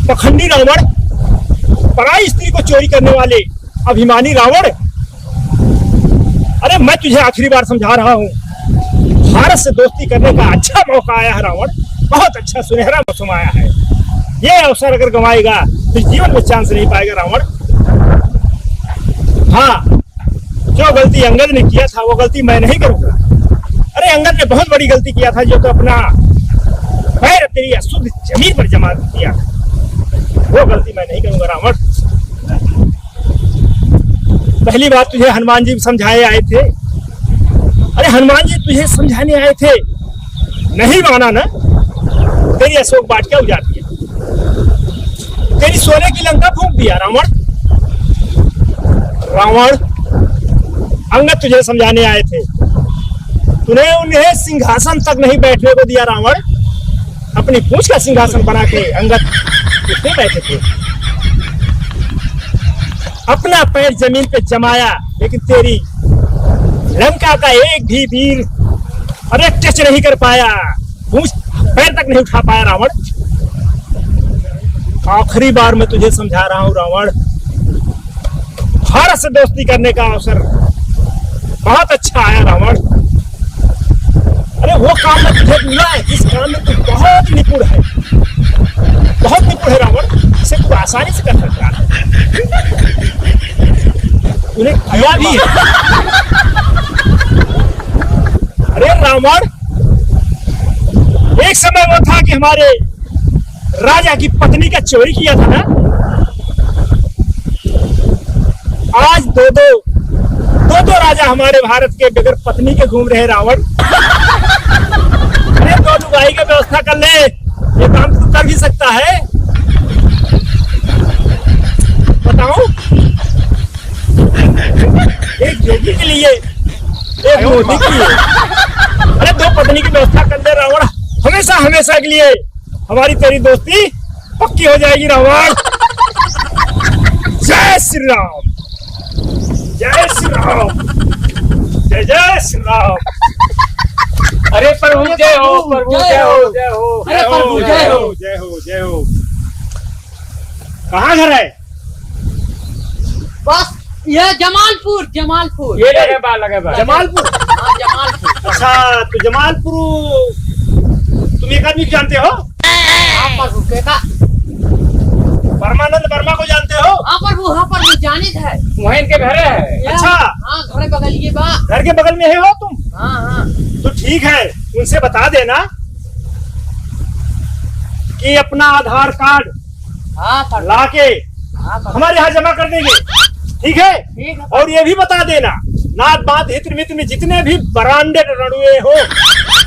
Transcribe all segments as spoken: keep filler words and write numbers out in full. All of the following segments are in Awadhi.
पखंडी रावण, पराई स्त्री को चोरी करने वाले अभिमानी रावण, अरे, मैं तुझे आखिरी बार समझा रहा हूँ, भारत से दोस्ती करने का अच्छा मौका आया है रावण, बहुत अच्छा सुनहरा मौसम आया है। ये अवसर अगर गंवाएगा तो जीवन में चांस नहीं पाएगा रावण। हाँ, जो गलती अंगद ने किया था, वो गलती मैं नहीं करूंगा। अरे, अंगद ने बहुत बड़ी गलती किया था, जो तो अपना पैर तेरी अशुद्ध जमीन पर जमा दिया था, वो गलती मैं नहीं करूंगा रावण। पहली बार तुझे हनुमान जी समझाए आए थे। अरे, हनुमान जी तुझे समझाने आए थे, नहीं माना ना, तेरी अशोक वाटिका उजाड़ दिया, तेरी सोने की लंका फूंक दिया रावण। रावण, अंगद तुझे समझाने आए थे, तूने उन्हें सिंहासन तक नहीं बैठने को दिया रावण। अपनी पूंछ का सिंहासन बना के अंगद उठने बैठे थे, अपना पैर जमीन पे जमाया, लेकिन तेरी लंका का एक भी वीर अरे टच नहीं कर पाया, पूंछ पैर तक नहीं उठा पाया रावण। आखिरी बार मैं तुझे समझा रहा हूँ रावण, भारत से दोस्ती करने का अवसर बहुत अच्छा आया रावण। अरे, वो काम मैं तुझे दूंगा जिस काम में तू बहुत निपुण है, बहुत निपुण है रावण, जिसे तू आसानी से कर सकता है। तूने किया भी है। अरे रावण, एक समय वो था कि हमारे राजा की पत्नी का चोरी किया था ना, आज दो दो, दो दो राजा हमारे भारत के बगैर पत्नी के घूम रहे रावण। अरे, दो लुगाई की व्यवस्था कर ले, ये काम तू कर भी सकता है। बताओ, एक योगी के लिए, एक मोदी के लिए। अरे, दो पत्नी की व्यवस्था कर ले रावण, हमेशा हमेशा के लिए हमारी तेरी दोस्ती पक्की हो जाएगी रावण। जय श्री राम, जय श्री राम, जय जय श्री राम। अरे प्रभु जय हो, प्रभु जय हो, जय हो, अरे प्रभु जय हो। जय हो, जय हो। कहाँ घर है? बस, ये जमालपुर, जमालपुर। ये लगे बा, लगे बा। जमालपुर? हाँ, जमालपुर। अच्छा, तो जमालपुर तुम एक आदमी को जानते हो? हाँ, प्रभु, के का? परमानंद वर्मा को जानते हो? हाँ, प्रभु, हाँ, प्रभु, जानित है। वहीं इनके घर है। अच्छा। हाँ, घर बगल ये बा। घर के बगल में है हो तुम? हाँ, हाँ। तो ठीक है, उनसे बता देना कि अपना आधार कार्ड हाँ, प्रभु। लाके हाँ, प्रभु। हमारे यहाँ जमा कर देंगे, ठीक है? ठीक है। और ये भी बता देना, नात बात हित मित्र में जितने भी ब्रांडेड रणुए हो,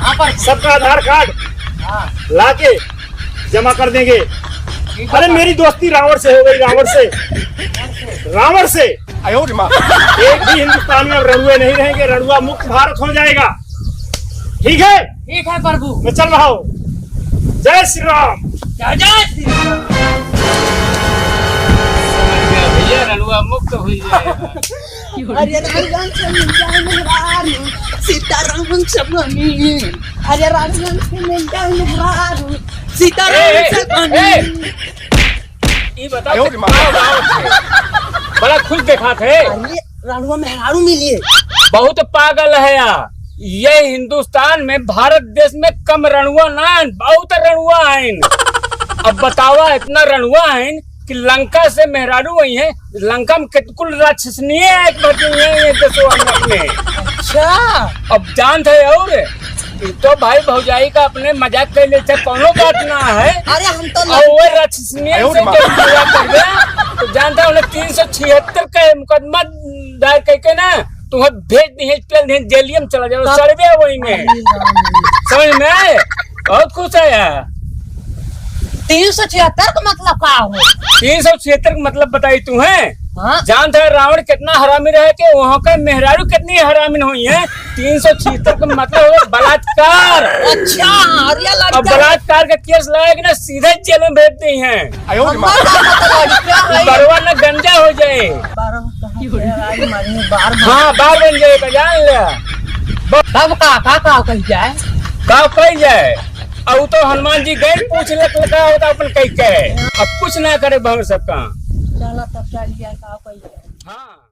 हाँ, प्रभु। सबका आधार कार्ड हाँ। लाके जमा कर देंगे। ठीक है, अरे, प्रभु। मेरी दोस्ती रावण से हो गई, रावण से, रावण से। आयो रे माँ। एक भी हिंदुस्तान में अब रणुए नहीं रहेंगे, रणुआ मुक्त भारत हो जाएगा, ठीक है? ठीक है प्रभु। मैं चल रहा हूँ। जय श्री राम। जय जय श्री राम। समझ गया भैया, रणुआ मुक्त हुई जाएगा। अरे राम राम से मिल जाए मेहरारू, सीताराम से बनी। अरे राम राम से मिल जाए मेहरारू, सीताराम ए, से ए, बनी। ए, ई बताओ आयो रे माँ। कितना गाँव थे? बड़ा खुश देखात है। अरे रणुआ मेहरारू मिलिए। बहुत पागल है या। ये हिंदुस्तान में, भारत देश में कम रणुआ ना आइन, बहुत रणुआ आइन। अब बतावा, इतना रणुआ आइन कि लंका से मेहरारू आई हैं, लंका में कितकुल राक्षसनिये एक भर गई हैं ये देशवा में अपने। अच्छा। अब जानत है और तो भाई भौजाई का अपने मजाक कर लेते, कौनो बात ना है। अरे हम तो और वो राक्षसनिये से जब मजाक कर गया, तो जानता है उन्हें तीन सौ छिहत्तर का मुकदमा दायर करके ना, तुम्हें भेज दी है, पेल दी है, जेलियम चला जाओ, तब सड़बे वही में। अरे राम रे। समझ में आए? बहुत खुश है यार। तीन सौ छिहत्तर का मतलब का हो? तीन सौ छिहत्तर का मतलब बताई तू है? हाँ। जानत है रावण कितना हरामी रहे के, वहाँ का मेहरारू कितनी हरामिन हुई है। तीन सौ छिहत्तर का मतलब हो बलात्कार। अच्छा, अरे अब लड़का। बलात्कार का केस लाएगा ना, सीधे जेल में भेज दी हैं। आयो रे माँ। हमारा तो लड़का है। बरवा ना गंजा हो जाए। बारह कहाँ पे है? अरे मारे, बार बार। हाँ, बार बन जाएगा, जान ले। तब का, का, का कही जाए? का कही जाए? अब तो हनुमान जी गए पूछ लक लका होता अपन कई कहे। अब कुछ ना करे भंवर सबका। चला तब चल जाए का कही। हाँ।